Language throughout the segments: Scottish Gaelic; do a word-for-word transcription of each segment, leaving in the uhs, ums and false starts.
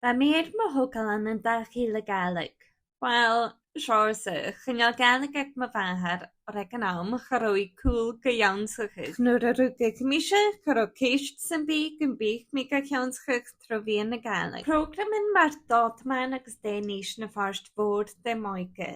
Bha mi air mo thogail ann an dà chèile Gàidhlig. Uill, seòrsa, chan eil Gàidhlig aig mo mhàthair, oir aig an àm cha robh i cùl ga h-ionnsachadh. Nuair a rugadh mise, cha robh ceist sam bith gum biodh mi ga h-ionnsachadh tro mheadhan na Gàidhlig. Prògraman mar Dòd Man agus Dè an Fheasgar na pàirt mhòr de m' òige,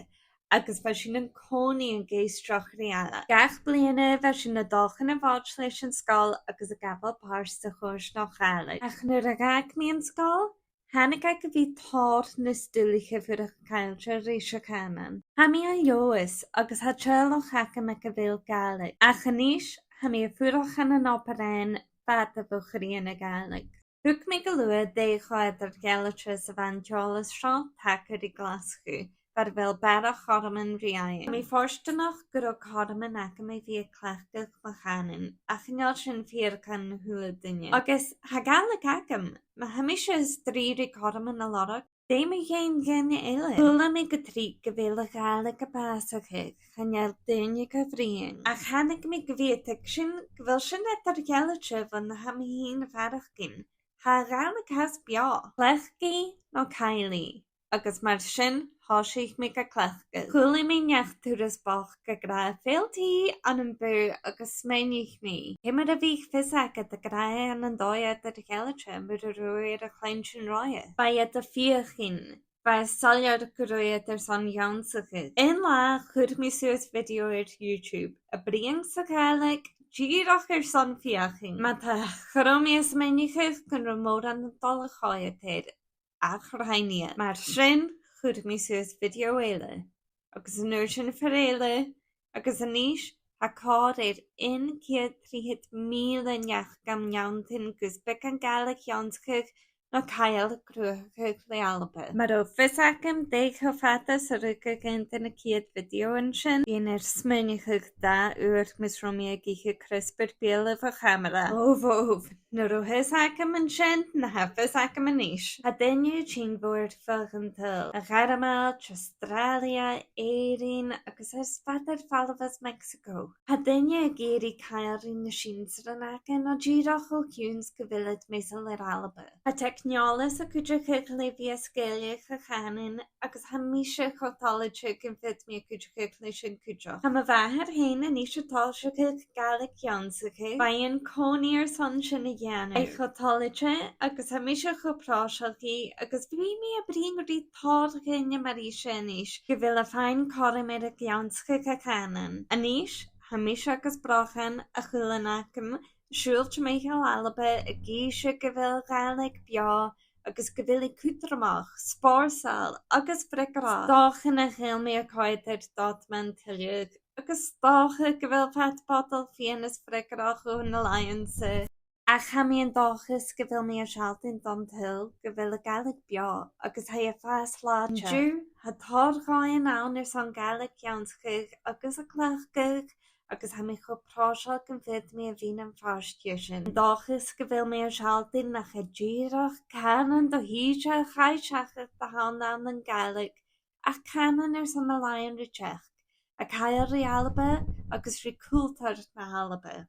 agus bha sinn an-còmhnaidh ag èisteachd ri each. Gach bliadhna bha sinn a' dol chun a' Mhòid leis an sgoil agus a' gabhail pàirt sa choimhearsnachd Ghàidhlig. Ach nuair a dh'fhàg mi an sgoil, thàinig e gu bhith tòrr nas duiliche fuireach caillte ris a' chànan. Tha mi à Leòdhas agus tha teaghlach agam aig a bheil Gàidhlig, ach a-nis tha mi a' fuireach ann an Obar Dheathain fada bho chridhe na Gàidhlig. Thug mi gu luath dè cho eadar-dhealaichte 's a bha an t-eòlas seo taca ri Glaschu, far a bheil barrachd chothroman ri fhaighinn. Tha mi fortanach gun robh cothroman agam a bhith a' cleachdadh mo chànan, ach chan eil sin fìor dhan a h-uile duine. Agus tha Gàidhlig agam, ma tha mise a' strì ri cothroman a lorg, dè mu dheidhinn daoine eile? Chuala mi gu tric gu bheil a' Ghàidhlig a' bàsachadh, chan eil daoine ga bhruidhinn. Ach thàinig mi gu bhith a' tuigsinn gu bheil sin eadar-dhealaichte bhon a tha mi fhìn a' faireachdainn. Tha a' Ghàidhlig fhathast beò. Cleachd i no caill i. Agus mar sin, thòisich mi ga cleachdadh. Chuala mi neach turas bochd ag ràdh "Feuch an tì" ann am bùth agus smaoinich mi, ciamar a bhiodh fios agad ag ràdh e ann an dòigh eadar-dhealaichte mura robh e air a chluinntinn roimhe? Bha iad a' feuchainn, bha e soilleir gun robh iad airson ionnsachadh. Aon latha chuir mi suas video air YouTube, a' bruidhinn sa Ghàidhlig, dìreach airson feuchainn. Ma-thà, cha robh mi a' smaoineachadh gun robh mòran a' dol a choimhead air, ach rinn iad. Mar sin, chuir mi suas video eile, agus an uair sin fear eile, agus a-nis, tha còrr air aon ceud trithead mìle neach gam neantainn gus beagan Gàidhlig ionnsachadh no caill a' cruthachadh le Alba. Mura robh fios agam dè cho fada 's a rugadh aon de na ceud video an sin, bhithinn air smaoineachadh dà uair mus robh mi ag ithe criospair beulaibh a' chamara. Ò bhobh, nan robh fios agam an sin, na tha fios agam a-nis. Tha daoine a' tighinn bho air feadh an t-saoghail, a Ghairmeil, Astràilia, Èirinn, agus air fad air falbh às Mexico. Tha daoine ag iarraidh càil ri na sinnsirean aca, no dìreach o chionn 's gu bheil iad measail air Alba. Tha teicneòlas a' cuideachadh le bhith a' sgaoileadh a' chànain, agus tha mise cho toilichte gum faod mi a' cuideachadh leis sin cuideachd. Tha mo mhàthair fhèin a-nis a' tòiseachadh Gàidhlig ionnsachadh. Bha i an-còmhnaidh airson sin a dhèanamh. Tha i cho toilichte agus tha mise cho pròiseil dhi, agus bidh mi a' bruidhinn ri tòrr dhaoine mar ise a-nis gu bheil e a' faighinn cothrom air ionnsachadh a' chànain. A-nis, tha mise agus Brochan, a' chuilean agam, a' siubhal timcheall Alba, ag innse gu bheil Gàidhlig beò agus gu bheil i cudromach, spòrsail agus freagarrach. 'S dòcha nach eil mi a' coimhead air Dòd Man tuilleadh, agus 's dòcha gu bheil fad bodail fìon is freagarrach o na làithean-sa. Ach tha mi an dòchas gu bheil mi a' sealltainn don t-saoghal gu bheil a' Ghàidhlig beò agus tha i a' fàs làidir. An-diugh, tha tòrr dhòighean ann airson Gàidhlig ionnsachadh agus a chleachdadh, agus tha mi cho pròiseil gum faod mi a bhith nam phàirt de sin. An dòchas gu bheil mi a' sealltainn nach e dìreach cànan do thìde a chaidh seachad a th' ann an Gàidhlig, ach cànan airson na làithean ri teachd, a' càil ri Alba agus ri cultar na h-Alba.